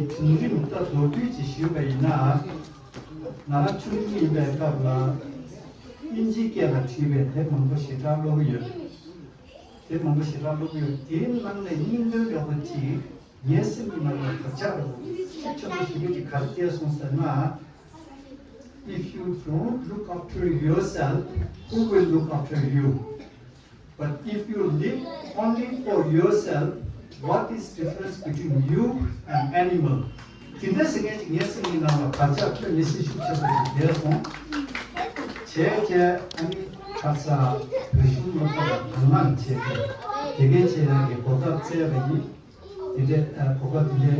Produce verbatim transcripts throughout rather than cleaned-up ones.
བྱུང་རིམ་ལྟ་མདོར་བསྡུས་ཅིག་ཞུས་པ་ཡིན་ན། ང་རང་ཆུང་ཆུང་ཡིན་པའི་སྐབས་ལ་དབྱིན་ཇིའི་སྐད་ལ་བྲིས་པའི་དེབ་མང་པོ་ཞེ་དྲག་ཀློག་གི་ཡོད། དེབ་མང་པོ་ཞེ་དྲག་ཀློག་གི་ཡོད། དེའི་ནང་ནས་སྙིང་དོན་འདྲ་པོ་ཅིག་ངའི་སེམས་ཀྱི་ནང་ལ་བག་ཆགས་འདྲ་པོ་ཤུགས་ཆེན་པོ་ཞེ་པོ་ཅིག་ག་རེ་སྐྱེས་སོང་ཟེར་ན། If you don't look after yourself, who will look after you? But if you live only for yourself, what is difference between you and animal? དེ་འདྲ་ཟེར་མཁན་ཅིག་ངའི་སེམས་ཀྱི་ནང་ལ་བག་ཆགས་དཔེ་མི་སྲིད་ཤུགས་ཆེ་པོ་ཞིག་སླེབས་སོང་། བྱས་བྱས་ཨ་ནི་ཁ་ས་བོད་གཞུང་སློབ་གྲྭ་ལ་དང་བླངས་བྱས་ཏེ་དགེ་རྒན་ཆེད་གནང་གི་གོ་སྐབས་བཙལ་བ་ཡིན། དེ་འདྲའི་གོ་སྐབས་དེ་འདྲའི་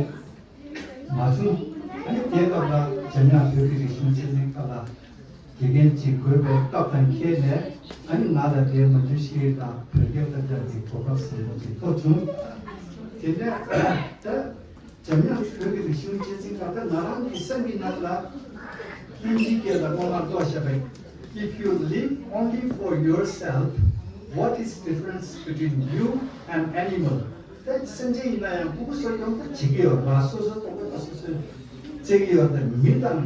མ་བྱུང་། ཨ་ནི་དེའི་སྐབས་ལ་འཇམ་དབྱངས་བོད་ཀྱི་རིག་གཞུང་གཅེས་འཛིན་ཁང་ལ་དགེ་རྒན་ཅིག་དགོས་པའི་སྐབས་དང་འཁེལ་ནས། ཨ་ནི་ང་ལ་དེའི་མ་འཇུ་ཤེས་དང་བོད་སྐད་བསླབ་བྱ་གི་གོ་སྐབས་ཟེར་བ་ཅིག་ཐོབ་བྱུང་། དེ་ནས་ད་འཇམ་དབྱངས་བོད་ཀྱི་རིག་གཞུང་གཅེས་འཛིན་ཁང་ད་ང་རང་གི་སེམས་ཀྱི་ནང་ལ་དབྱིན་ཇིའི་སྐད་ལ་སྔོན་མ་ཀློག་བཞག་པའི། If you live only for yourself, what is difference between you and animal? ད་སེམས་ཅན་ཡིན་ན་ཡང་ཕྲུ་གུ་ཚོ་ཡོང་ད་བྱེད་ཀྱི་ཡོད་རེད་པ། སོ་སོའི་ལྟོ་གོས་ད་སོ་སོས་རྩེ་གི་ཡོད། ད་མི་དང་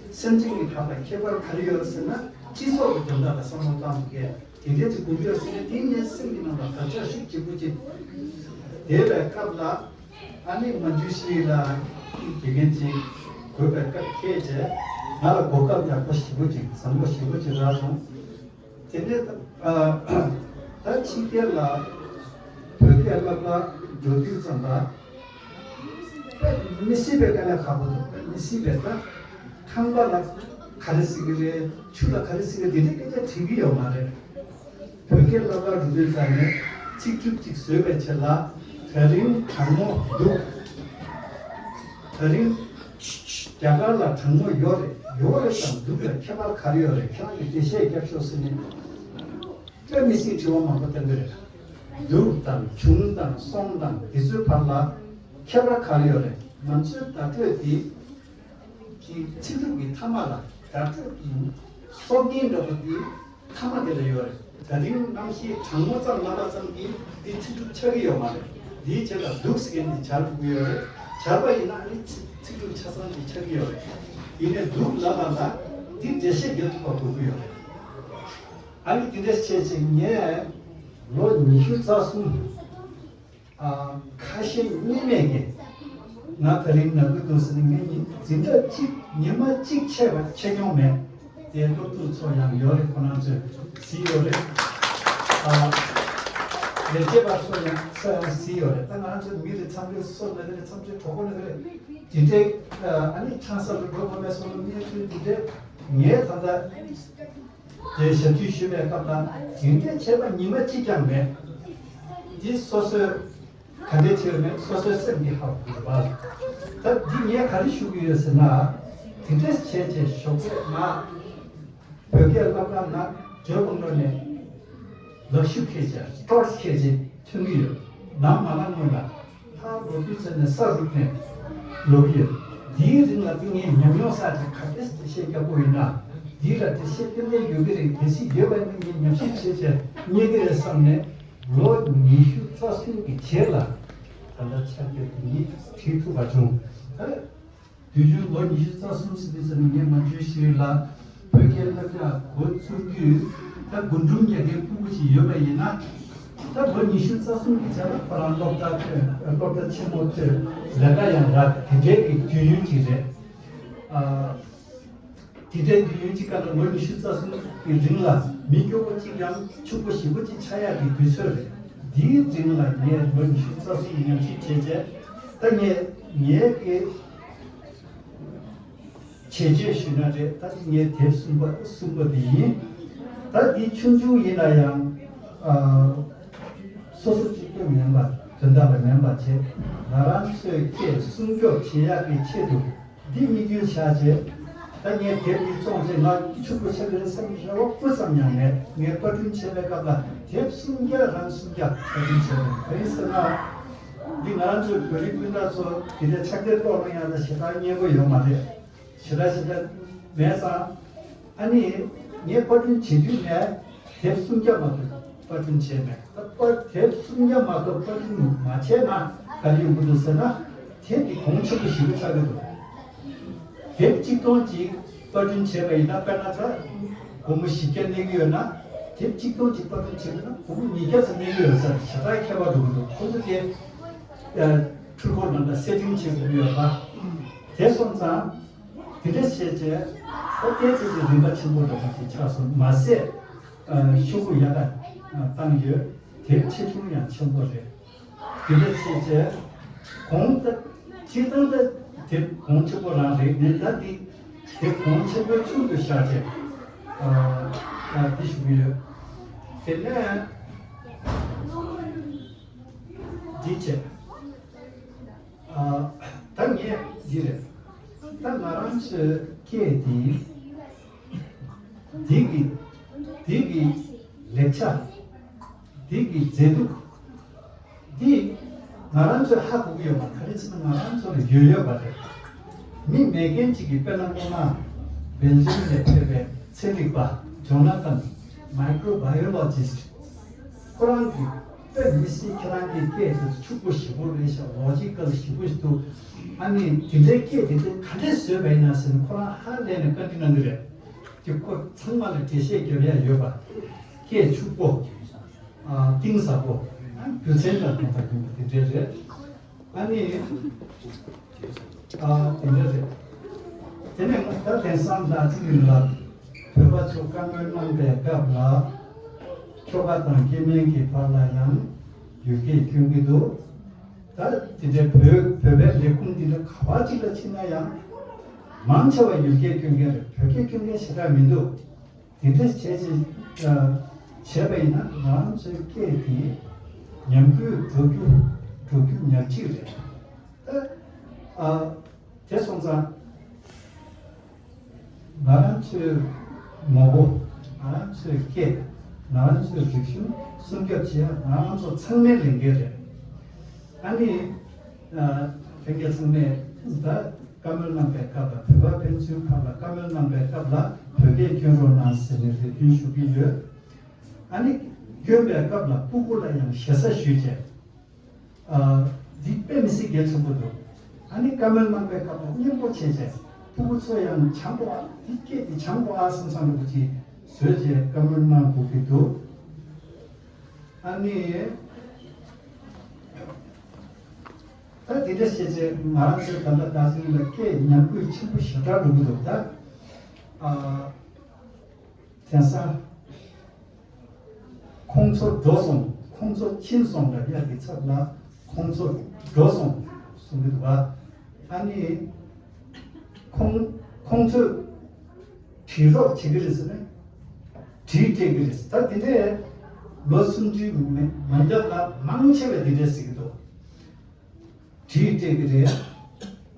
སེམས་ཅན་གྱི་བར་ལ་ཁྱད་པར་ག་རེ་ཡོད་ཟེར་ན། སྤྱི་ཚོགས་ཀྱི་དོན་དག་ལ་བསམ་བློ་བཏང་དགོས། དེ་འདྲའི་ཅིག་དགོངས་པ་ཡོད་ཟེར་ནས། དེ་ངའི་སེམས་ཀྱི་ནང་ལ་བག་ཆགས་ཤུགས་ཆེ་པོ་ཅིག་བསྡད་པའི་སྐབས་ལ། ཨ་ནི་མ་འཇུ་ཤེས་ལ་དགེ་རྒན་ཅིག་དགོས་པའི་སྐབས་འཁེལ་བྱས། ང་ལ་གོ་སྐབས་ཡག་པོ་ཞེ་པོ་ཅིག་བཟང་པོ་ཞེ་པོ་ཅིག་རག་སོང་། དེ་ནས་ད་ཕྱི་རྒྱལ་ལ་བོད་སྐད་སློབ་གྲྭ་འགྲོ་དུས་ཙམ་པ། དཔེ་མི་སྲིད་པའི་དཀའ་ལས་ཁག་པོ་འདུག་དཔེ་མི་སྲིད་པའི། ད་ཁང་པ་ལ་ག་རེ་ཟེར་གི་རེད། ཆུ་ལ་ག་རེ་ཟེར་གི་རེད། དེ་འདྲའི་སྐད་ཆ་དྲིས་གི་ཡོད་མ་རེད། བོད་སྐད་སློབ་གྲྭ་འགྲོ་དུས་ཙམ་ནས་ཚིག་གྲུབ་ཅིག་བཟོས་པའི་ཆེད་ལ། ད་རིང་གྲང་མོ་འདུག་ད་རིང་རྒྱ་གར་ལ་གྲང་མོ་ཡོད་རེད། ཡོད་རེད་དང་འདུག་ལ་ཁྱད་པར་ག་རེ་ཡོད་རེད། ཁྱེད་རང་གིས་འགྲེལ་བཤད་རྒྱབ་ཤོག་ཟེར་ནས། དཔེ་མི་སྲིད་དྲི་བ་མང་པོ་བཏོན་གི་རེད། འདུག་དང་བྱུང་དང་སོང་དང་དེ་ཚོའི་བར་ལ་ཁྱད་པར་ག་རེ་ཡོད་རེད། ང་ཚོའི་བརྡ་སྤྲོད་འདི་གི་ཚིག་གྲུབ་ཀྱི་མཐའ་མ་ལ་བརྡ་སྤྲོད་ཀྱི་སྲོག་རྒྱུན་འདྲ་པོ་འདི་མཐའ་མ་དེ་ལ་ཡོད་རེད། ད་རིང་གནམ་གཤིས་གྲང་མོ་ཙམ་ལབ་པ་ཙམ་གྱིས་འདི་ཚིག་གྲུབ་ཆགས་ཀྱི་ཡོད་མ་རེད། འདིའི་རྗེས་ལ་འདུག་ཟེར་མཁན་འདི་སྦྱར་དགོས་ཀྱི་ཡོད་རེད། སྦྱར་བ་ཡིན་ན་ཨ་ནི་ཚིག་ཚིག་གྲུབ་ཆ་ཚང་ཅིག་ཆགས་ཀྱི་ཡོད་རེད། ཡིན་ནའི་འདུག་ལབ་པ་ལ་འདི་འགྲེལ་བཤད་རྒྱག་ཐུབ་པ་དགོས་ཀྱི་ཡོད་རེད། ཨ་ནི་འདི་འདྲ་བྱས་ཙང་ངས་ལོ་ཉི་ཤུ་རྩ་གསུམ། ཨ། ཁ་ཞེ་གཉིས་མེད་ཀྱི་ང་ད་རིང་ན་གི་འདུག་ཟེར་ནས། ངས་ཉིན་འཛིན་གྲྭ་གཅིག་ཉི་མ་གཅིག་ཆད་པ་ཆད་མྱོང་མེད། དེ་སློབ་ཕྲུག་ཚོ་ཡང་ཡོད་རེད། ཁོ་རང་ཚོས་གཟིགས་ཡོད་རེད། ཨ། ལས་བྱེད་པ་ཚོ་ཡང་ཚོ་ཡང་གཟིགས་ཡོད་རེད། ད་ང་རང་ཚོ་མི་རེད། མཚམས་རེ་སོ་ན་གི་རེད། མཚམས་རེ་གྲོད་ཁོག་ན་གི་རེད། དེ་འདྲའི་ཨ་ནི་ཆང་ས་རུ་འགྲོ་དགོས་མེད་སོང་ན། ངས་དེ་འདྲའི་ངས་ད་ལྟ། དེ་ཞབས་ཕྱི་ཞུས་པའི་སྐབས་ལ་དེ་འདྲའི་ཆད་པ་ཉི་མ་གཅིག་ཀྱང་མེད། འདི་སོ་སོའི་ག་འདྲའི་ཆེ་བ་མེད། སོ་སོའི་སེམས་ཀྱིས་ཧ་གོ་དགོས་པ། ད་འདི་ངས་ག་རེ་ཞུ་གི་ཡོད་ཟེར་ན། དེ་འདྲ་བྱས་བྱས་ཞོགས་པ་ང་བོད་སྐད་སློབ་གྲྭ་ནང་འཇོན་པོ་འགྲོ་ནས་ལག་ཤུབས་ཁྱེར་བྱས། ཊོར་ཆི་ཁྱེར་བྱས་ཐོན་གྱི་ཡོད། ནམ་མ་ལངས་སྔོན་ལ། ཕར་ལོག་དུས་ཙམ་ནས་ས་རུབ་ནས་ལོག་གི་ཡོད། འདིའི་རིང་ལ་དེ་ངས་ཉམས་མྱོང་བསགས་བྱས་ག་འདྲས་འགྲེལ་བཤད་རྒྱག་དགོས་ཡིན་ན། འདི་ལ་འགྲེལ་བཤད་ཏན་ཏན་ཡོད་ཀྱི་རེད། གལ་སྲིད་ཡོད་པ་ཡིན་ན་ངས་ཉམས་ཞིབ་བྱས་བྱས་རྙེད་ཀྱི་རེད་བསམ་ནས། ལོ་ཉི་ཤུ་རྩ་གསུམ་གྱི་རྗེས་ལ་ད་ལྟ་ཕྱག་དེབ་འདི་ཉིད་བྲིས་ཐུབ་པ་བྱུང་། ད་དུས་རྒྱུན་ལོ་ཉི་ཤུ་རྩ་གསུམ་ཟིན་པའི་ཚེ་ནས་ངས་མ་འཇུ་ཤེས་ལ་བོད་སྐད་སློབ་གྲྭ་འགོ་བཙུགས་དུས། ད་རྒུན་འབྲུམ་ཉལ་མཁན་ཕྲུ་གུ་ཞིག་ཡོད་པ་ཡིན་ན། ད་ལོ་ཉི་ཤུ་རྩ་གསུམ་གྱི་རྗེས་ལ་ཁོ་རང་སློབ་གྲྭ་ཐོན། སློབ་གྲྭ་ཆེན་མོ་ཐོན། ལས་ཀ་ཡང་རག་དེ་འདྲའི་གི་དུས་ཡུན་ཅིག་རེད། ཨ། དེ་འདྲའི་དུས་ཡུན་གཅིག་སྐབས་ལ་ལོ་ཉི་ཤུ་རྩ་གསུམ་གྱི་རིང་ལ་མི་སྐྱོ་པོ་གཅིག་ཡང་ཕྱུག་པོ་ཞེ་པོ་གཅིག་ཆགས་ཡག་གི་དུས་ཚོད་རེད། འདིའི་རིང་ལ་ངས་ལོ་ཉི་ཤུ་རྩ་གསུམ་ཉམས་ཞིབ་བྱས་བྱས། ད་ངས་ངའི་གི་བྱས་རྗེས་ཞུས་ན་རེད། ད་ངས་དེབ་གསུམ་པ་གསུམ་པ་དེ་ཡིན། ད་འདི་ཆུང་ཆུང་ཡིན་ན་ཡང་། ཨ། སོ་སོ་གཅིག་པུ་མིན་པ། དོན་དག་ལ་མིན་པ་བྱས། ང་རང་ཚོའི་སྐད་སྲུང་སྐྱོབ་བྱེད་ཡག་གི་ཆེད་དུ། འདི་དམིགས་ཡུལ་བཞག་བྱས། ད་ངས་དེབ་འདི་བཙོང་བྱས་ང་ཕྱུག་པོ་ཆགས་ཀྱི་རེད་བསམ་གྱི་རེ་བ་སྤུ་ཙམ་ཡང་མེད། ངས་པར་སྐྲུན་བྱེད་པའི་སྐབས་ལ་དེབ་སུམ་བརྒྱ་རང་སུམ་བརྒྱ་པར་སྐྲུན་བྱས་པ་རེད། གང་ཡིན་ཟེར་ན། འདི་ང་རང་ཚོའི་བོད་རིགས་སྤུན་ཟླ་ཚོ་དེ་འདྲའི་ཕྱག་དེབ་ཀློག་རོགས་གནང་ཡག་ལ་ཞེ་དྲག་སྙད་པོ་ཡོད་མ་རེད། ཞེ་དྲག་ཞེ་དྲག་མེད་ཙང་། ཨ་ནི་ངས་པར་སྐྲུན་བྱེད་དུས་ནས་དེབ་སུམ་བརྒྱ་མ་གཏོགས་པར་སྐྲུན་བྱས་མེད། ད་པར་དེབ་སུམ་བརྒྱ་མ་གཏོགས་པར་སྐྲུན་མ་བྱས་ན་ག་རེ་ཡོང་གི་འདུག་ཟེར་ན། དེབ་དེ་གོང་ཆེན་པོ་ཞེ་པོ་ཆགས་ཀྱི་འདུག་དེབ་གཅིག་སྟོང་ཅིག་པར་སྐྲུན་བྱས་པ་ཡིན་ན། དཔེར་ན་ད་སྒོར་མོ་བཞི་བརྒྱ་གནས་ཀྱི་ཡོད་ན། དེབ་གཅིག་སྟོང་ཅིག་པར་སྐྲུན་བྱས་པ་ཡིན་ན་སྒོར་མོ་ཉིས་བརྒྱ་ཙམ་གནས་ཀྱི་ཡོད་ས་རེད། ཞེ་དྲག་ཁྱད་པར་འགྲོ་གི་འདུག་ཁོ་ཚོ་དེ་ཨ་འཕྲུལ་འཁོར་ནང་ལ་སེ་ཊིང་བྱེད་དགོས་ཀྱི་ཡོད་པ། དེ་སོང་ཙང་དེ་འདྲ་བྱས་བྱས་ད་ལྟའི་ཆ་ཅིག་རིན་པ་ཆེན་པོ་འདྲ་པོ་ཞིག་ཆགས་སོང་། མ་ཟད་ཨ་ཤོག་བུ་ཡག་ག་བཏང་ཡོད། དེབ་ཆེ་ཆུང་ཡང་ཆེན་པོ་རེད། དེ་འདྲ་བྱས་བྱས་གོང་ད་སྤྱིར་བཏང་ད་དེབ་གོང་ཆེན་པོ་རང་རེད། ངས་ད་འདི་དེབ་གོང་ཆེན་པོའི་ཚུལ་དུ་བཞག་བྱས་ཨ་ཨ་འདི་ཞུ་གི་ཡོད། དེ་ནས་འདི་བྱས། ཨ་ད་ངས་འདི་རེད། ད་ང་རང་ཚོའི་སྐད་འདི་འདི་གི་འདི་གི་ལེགས་ཆ། འདི་གི་མཛེས་སྡུག་འདི་ང་རང་ཚོས་ཧ་གོ་གི་ཡོད་པ། ག་རེ་ཟེར་ན་ང་རང་ཚོ་ལ་ཡོད་ཡོད་པ་རེད། མི་མེད་མཁན་ཅིག་གིས། དཔེར་ན་སྔོན་མ་སྦེལ་ཇམ་ནས་ཕེབས་པའི་ཚན་རིག་པ་ཇོ་ན་ཐན། མའི་ཀྲོ་བྷ་ཡོ་ལོ་ཇི་སི་ཊི། ཁོ་རང་གིས་དཔེ་མི་སྲིད་ཁྱེད་རང་གི་སྐད་དེ་ཕྱུག་པོ་ཞེ་པོ་རེད་ཤག་ལོ་ཇི་ཀལ་ཞེ་པོ་ཞིག་འདུག་ཨ་ནི་དེ་འདྲའི་སྐད་དེ་དེ་ག་འདྲས་བཟོས་པ་ཡིན་ན་ཟེར་ནས་ཁོ་རང་ཧ་ལས་ནས་བཀའ་འདྲི་གནང་གི་རེད། དེ་ཁོ་ཚང་མ་ལ་འགྲེལ་བཤད་རྒྱབ་ཡ་ཡོད་པ། སྐད་ཕྱུག་པོ། ཨ་གཏིང་ཟབ་པོ། ཨ་རྒྱུ་མཚན་དང་ལྡན་པ་ཡིན་པ་དེ་འདྲས་རེད། ཨ་ནི། ཨ་དེ་འདྲ་རེད། དེ་ནས་ད་དེང་སང་ད་ཅི་ཡིན་ལ། བོད་པ་ཚོ་བཀའ་མོལ་གནང་པའི་སྐབས་ལ། ཁྱོ་ག་དང་སྐྱེ་དམན་གྱི་བར་ལ་ཡང་ཡུལ་སྐད་སྐྱོན་གྱི་འདུག་ད་དེ་འདྲའི་བོད་བོད་པའི་ལས་ཁུངས་འདི་འདྲ་ག་བ་ཅིག་ལ་ཕྱིན་ན་ཡང་། མང་ཆེ་བ་ཡུལ་སྐད་སྐྱོན་མཁན་རེད། བོད་སྐད་སྐྱོན་མཁན་ཞེ་དྲག་མི་འདུག་དེ་འདྲ་བྱས་ཅིག་ཨ་བྱས་པ་ཡིན་ན་ང་རང་ཚོའི་སྐད་དེ་ཉམས་རྒུད་འགྲོ་རྒྱུ་འགྲོ་རྒྱུ་ཉག་གཅིག་རེད། ད་ཨ་དེ་སོང་ཙང་ང་རང་ཚོའི་ངོ་བོ། ང་རང་ཚོའི་སྐད། ང་རང་ཚོའི་རིག་གཞུང་སྲུང་སྐྱོབ་བྱེད་ཡ་ང་རང་ཚོ་ཚང་མའི་ལས་འགན་རེད། ཨ་ནི་ཨ་ལྷན་རྒྱས་ཚང་མས་ད་བཀའ་མོལ་གནང་པའི་སྐབས་ལ། བོད་པ་ཕན་ཚུན་བར་ལ་བཀའ་མོལ་གནང་པའི་སྐབས་ལ་བོད་སྐད་སྐྱོན་རོགས་གནང་ཟེར་ནས་རེ་འདུན་ཞུ་གི་ཡོད། ཨ་ནི་སྐྱོན་པའི་སྐབས་ལ་སྤུ་གུ་ལ་ཡང་ཞེ་ས་ཞུས་བྱས། ཨ་འདི་དཔེ་མི་སྲིད་གལ་ཆེན་པོ་འདུག་ཨ་ནི་བཀའ་མོལ་གནང་པའི་སྐབས་ལ་སྙན་པོ་བྱས་བྱས། སྤུ་གུ་ཚོ་ཡང་བྱང་པོ། ཨ་འདི་སྐད་འདི་བྱང་པོ་ཨ་བསམ་བསམ་འདྲ་པོ་ཅིག་བཟོས་བྱས་བཀའ་མོལ་གནང་དགོས་ཀྱི་འདུག་ཨ་ནི། ད་དེ་འདྲ་བྱས་བྱས་ང་རང་ཚོའི་ད་ལྟ་རྡོ་རྗེ་གླིང་ལ་སྐད་ཉམས་རྒུད་ཆེན་པོ་ཞེ་དྲག་འགྲོ་གི་འདུག་ད་ཨ་དེང་སང་ཁོང་ཚོ་འགྲོ་སོང་། ཁོང་ཚོ་ཕྱིན་སོང་ལབ་ཡ་གི་ཚབ་ལ་ཁོང་ཚོ་འགྲོ་སོང་གསུང་གི་འདུག་བ། ཨ་ནི་ཁོང་ཁོང་ཚོས་བྲིས་རོགས་བྱེད་ཀྱི་རེད་ཟེར་ནས་བྲིས་སྤྲད་ཀྱི་རེད། ད་དེ་འདྲས་ལོ་སུམ་ཅུའི་མ་མ་རྒྱབ་ལ་མང་ཆེ་བས་དེ་འདྲས་ཟེར་གྱི་འདུག་བྲིས་སྤྲད་ཀྱི་རེད།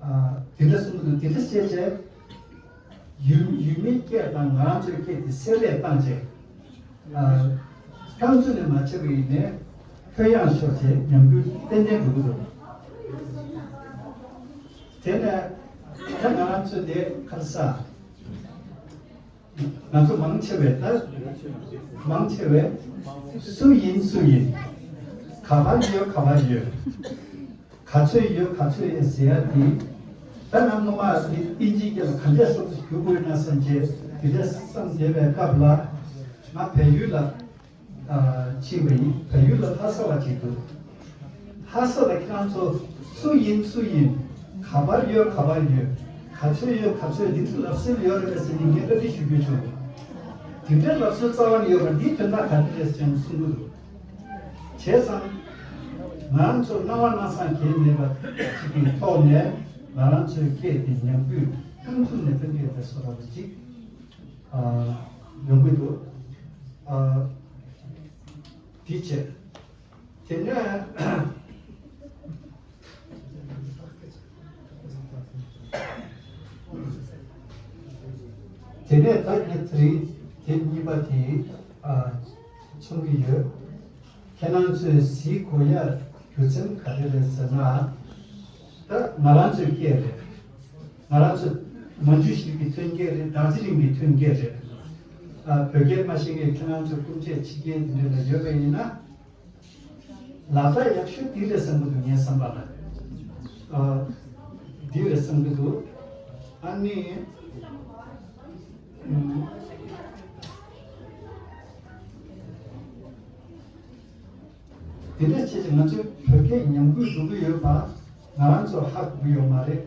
ཨ་དེ་འདྲ་གསུང་གི་འདུག་དེ་འདྲ་བྱས་བྱས་ཡུལ་ཡུལ་མིའི་སྐད་དང་ང་རང་ཚོའི་སྐད་དེ་བསྲེ་བསླད་བཏང་བྱས། ཨ་རྐང་བཙུགས་ནས་མ་བྱས་པ་ཡིན་ནའི་ལྷོད་ཡངས་ཤོར་བྱས་ཉམས་རྒུད་ཏན་ཏན་འགྲོ་གི་འདུག་དེ་ནས་ད་ང་རང་ཚོ་དེ་ག་རེ་ཟ། ང་ཚོ་མང་ཆེ་བས་ད། མང་ཆེ་བས་སུ་ཡིན་སུ་ཡིན། ག་པར་ཡོད་ག་པར་ཡོད། ག་ཚོད་ཡོད་ག་ཚོད་ཡོད་ཟེར་ཡ་དེ། ད་ང་སྔོན་མ་དེ་ཨིན་ཇིའི་སྐད་ལ་ག་འདྲས་སོ་སོ་བསྒྱུར་དགོས་ན་བསམ་བྱས་དེ་འདྲས་བསམ་བསྡད་པའི་སྐབས་ལ། ང་བལ་ཡུལ་ལ་ཨ་ཕྱིན་པ་ཡིན། བལ་ཡུལ་ལ་ལྷ་ས་བ་ཅིག་འདུག་ལྷ་ས་ལ་ཁྱེད་རང་ཚོ་སུ་ཡིན་སུ་ཡིན། ག་པར་ཡོད་ག་པར་ཡོད། ག་ཚོད་ཡོད་ག་ཚོད། འདི་ཚོ་ལབ་སྲོལ་ཡོད་རེད་པས་ཟེར་ནས་ངས་བཀའ་འདྲི་ཞུ་རྒྱུ་བྱུང་། དེ་འདྲའི་ལབ་སྲོལ་རྩ་བ་ནས་ཡོད་པ་འདིའི་དོན་དག་ག་རེ་རེད་ཅེས་གསུང་གི་འདུག་བྱས་ཙང་། ང་རང་ཚོ་སྣང་བ་སྣང་སང་གལ་མེད་པ་ཅིག་གི་ཐོག་ནས་ང་རང་ཚོའི་སྐད་དེ་ཉམས་རྒུད་རྐང་བཙུགས་ནས་གཏོང་གི་ཡོད་པའི་བཟོ་འདྲ་པོ་ཅིག་ཨ་ཡོང་གི་འདུག་ཨ་དེ་བྱས། དེ་ནས། དེ་ནས་ད་ངས་དེ་རིང་དེབ་གཉིས་པ་དེ་ཨ་མཚོན་གྱི་ཡོད། ཁྱེད་རང་ཚོས་གཟིགས་དགོས་ཡ་རྒྱུ་མཚན་ག་རེ་རེད་ཟེར་ན། ད་ང་རང་ཚོའི་སྐད་རེད། ང་རང་ཚོ་མན་ཇུ་ཤར་གྱི་ཐོན་སྐྱེད་རེད། རྡོ་རྗེ་གླིང་གི་ཐོན་སྐྱེད་རེད། ཨ་བོད་སྐད་མ་ཤེས་མཁན་ཁྱེད་རང་ཚོ་སྤུན་མཆེད་ཕྱི་རྒྱལ་འདི་འདྲ་ལ་ཡོད་པ་ཡིན་ན། ལག་བསྟར་ཡག་ཤོས་འདི་རེད་བསམ་གྱི་འདུག་ངའི་བསམ་པ་ལ། ཨ་ འདི་རེད་བསམ་གྱི་འདུག་ཨ་ནི། ཨུམ། དེ་འདྲ་བྱས་ཙང་ང་ཚོའི་བོད་སྐད་ཉམས་རྒུད་འགྲོ་གི་ཡོད་པ་ང་རང་ཚོ་ཧ་གོ་གི་ཡོད་མ་རེད།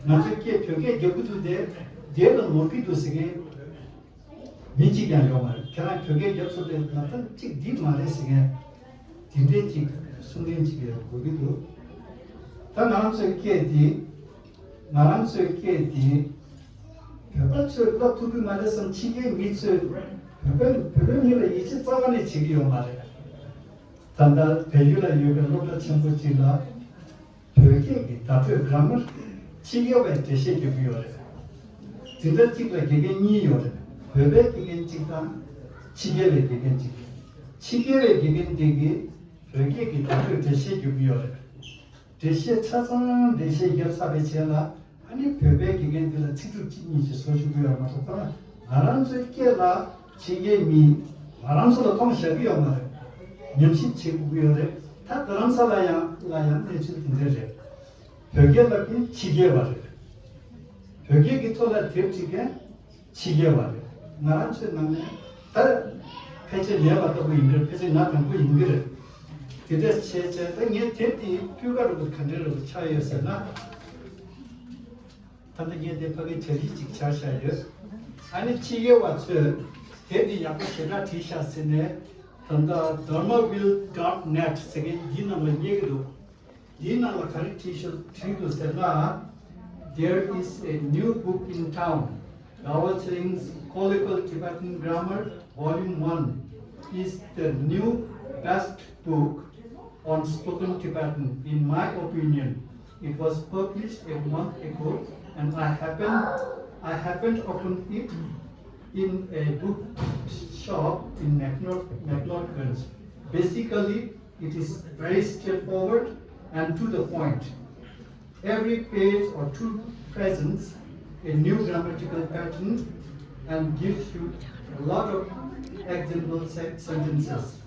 ང་ཚོའི་སྐད་བོད་སྐད་རྒྱབ་ཀྱི་འདུག་དེ་དེ་ལ་ནོར་གྱི་འདུག་ཟེར་མཁན་མི་གཅིག་ཀྱང་ཡོད་མ་རེད། ཁྱེད་རང་བོད་སྐད་རྒྱབ་ཚོད་དེ་ང་ད་གཅིག་འདི་མ་རེད་ཟེར་མཁན་དེ་འདྲའི་གཅིག་གསུང་མཁན་གཅིག་ཡོད་དགོས་ཀྱི་འདུག་ད་ང་རང་ཚོའི་སྐད་འདི། ང་རང་ཚོའི་སྐད་འདི་བོད་པ་ཚོས་བསླབ་ཐུབ་ཀྱི་མ་རེད་བསམ། ཕྱི་རྒྱལ་མི་ཚོས་བོད་པའི་བོད་པའི་མི་ལ་ཡིད་ཆེས་རྩ་བ་ནས་བྱེད་ཀྱི་ཡོད་མ་རེད། ད་ལྟ་བལ་ཡུལ་ལ་ཡོད་པའི་སློབ་གྲྭ་ཆེན་པོ་གཅིག་ལ་བོད་སྐད་ཀྱི་བརྡ་སྤྲོད་གྷ་ར་མར་ཕྱི་རྒྱལ་བས་འགྲེལ་བཤད་རྒྱག་གི་ཡོད་རེད། འཛིན་གྲྭ་གཅིག་ལ་དགེ་རྒན་གཉིས་ཡོད་རེད། བོད་པའི་དགེ་རྒན་གཅིག་དང་ཕྱི་རྒྱལ་བའི་དགེ་རྒན་གཅིག་ཕྱི་རྒྱལ་བའི་དགེ་རྒན་དེ་གིས་བོད་སྐད་ཀྱི་བརྡ་སྤྲོད་འགྲེལ་བཤད་རྒྱག་གི་ཡོད་རེད། འགྲེལ་བཤད་ཆ་ཚང་འགྲེལ་བཤད་བརྒྱབ་ཚར་བའི་རྗེས་ལ་ཨ་ནི་བོད་པའི་དགེ་རྒན་འདི་ལ་ཚིག་གྲུབ་གཅིག་གཉིས་ཤིག་བཟོ་ཆོག་གི་ཡོད་མ་གཏོགས། ཁོ་རང་ང་རང་ཚོའི་སྐད་ལ་ཕྱི་རྒྱལ་མིས་ང་རང་ཚོ་ལ་གཏོང་བཞག་གི་ཡོད་མ་རེད། ཉམས་ཞིབ་བྱེད་དགོས་ཀྱི་ཡོད་རེད། ད་རྡ་རམ་ས་ལ་ཡང་ལ་ཡང་གནས་ཚུལ་དེ་འདྲ་རེད། བོད་སྐད་བསླབ་མཁན་ཕྱི་རྒྱལ་བ་རེད། བོད་སྐད་ཀྱི་ཐོག་ལ་དེབ་བྲིས་མཁན་ཕྱི་རྒྱལ་བ་རེད། ང་རང་ཚོའི་ནང་ནས་ད་ཕལ་ཆེར་ལས་པ་ལྟ་བུ་ཡིན་གྱི་རེད། ཕལ་ཆེར་ང་དང་པོ་ཡིན་གྱི་རེད། དེ་འདྲ་བྱས་བྱས་ད་ངས་དེབ་དེའི་སྤུས་ཀ་རུ་ག་འདྲའི་རུ་ཆགས་ཡོད་ཟེར་ན། ད་ལྟ་ངས་དེ་ཕ་གི་བྱ་གཞི་ཅིག་ཆགས་བཞག་ཡོད། ཨ་ནི་ཕྱི་རྒྱལ་བ་ཚོས་དེབ་འདི་ཡག་པོ་ཞེ་དྲག་བྲིས་ཤག་ཟེར་ནས། ད་ལྟ་Dharmaville dot net ཟེར་མཁན་འདི་ནང་ལ་རྙེད་ཀྱི་འདུག་འདིའི་ནང་ལ་ག་རེ་བྲིས་ཤག་བྲིས་འདུག་ཟེར་ན། There is a new book in town, Dawah Tseling's Colloquial Tibetan Grammar, Volume one is the new best book on spoken Tibetan, in my opinion. It was published a month ago, and I happened, I happened upon it in a book shop in McLeod-, McLeodganj. Basically, it is very straightforward and to the point. Every page or two presents a new grammatical pattern and gives you a lot of example se-, sentences.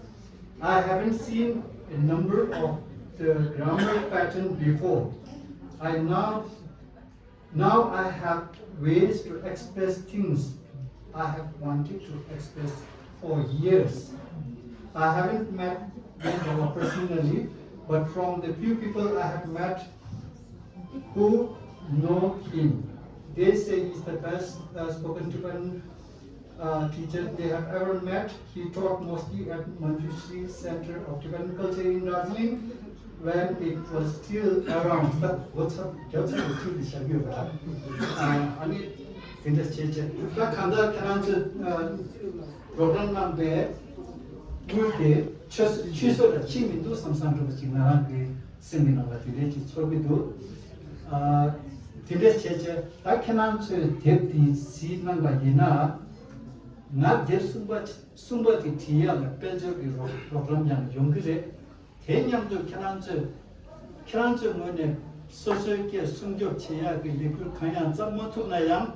I haven't seen a number of the grammar pattern before. I now Now I have ways to express things I have wanted to express for years. I haven't met Rinpoche personally, but from the few people I have met who know him, they say he's the best uh, spoken Tibetan uh, teacher they have ever met. He taught mostly at Manjushri Center of Tibetan Culture in Darjeeling when it was still around. ད་ལོ་ཚབ་རྒྱབ་ཚབ་ཀྱི་ཚུལ་དུ་བཞག་ཡོད་པ། ཨ་ནི་དེ་འདྲ་བྱས་བྱས། ད་གང་ལྟར་ཁྱེད་རང་ཚོས་རོགས་རམ་གནང་པའི་དངུལ་དེ་ཆུད་ཆུད་ཟོས་ལ་ཕྱིན་མི་འདུག་བསམ་བསམ་འདྲ་པོ་ཅིག་ང་རང་གི་སེམས་ཀྱི་ནང་ལ་དེ་འདྲ་ཅིག་ཚོར་གྱི་འདུག་ཨ། དེ་འདྲ་བྱས་བྱས་ད་ཁྱེད་རང་ཚོས་དེབ་འདི་གཟིགས་གནང་པ་ཡིན་ན། ང་དེབ་གསུམ་པ་གསུམ་པ་དེ་བྲིས་ཡག་ལ་དཔལ་འབྱོར་གྱི་རོགས་རོགས་རམ་ཡང་ཡོང་གི་རེད། དེ་མཉམ་དུ་ཁྱེད་རང་ཚོས་ཁྱེད་རང་ཚོའི་ངོས་ནས་སོ་སོའི་སྐད་སྲུང་སྐྱོབ་བྱེད་ཡག་གི་ལས་འགུལ་གང་ཡང་བརྩམས་མ་ཐུབ་ན་ཡང་།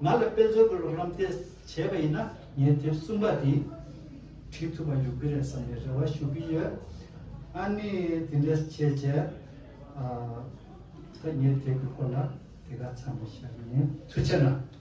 ང་ལ་དཔལ་འབྱོར་གྱི་རོགས་རམ་དེ་བྱས་པ་ཡིན་ན་ངས་དེབ་གསུམ་པ་དེ་བྲིས་ཐུབ་པ་ཡོང་གི་རེད་བསམ་ནས་རེ་བ་ཞུ་གི་ཡོད། ཨ་ནི་དེ་འདྲ་བྱས་བྱས། ཨ། ད་ངས་དེབ་ཀྱི་སྐོར་ལ་དེ་ག་ཚང་མ་བཤད་ཀྱི་ཡིན། ཐུགས་རྗེ་གནང་།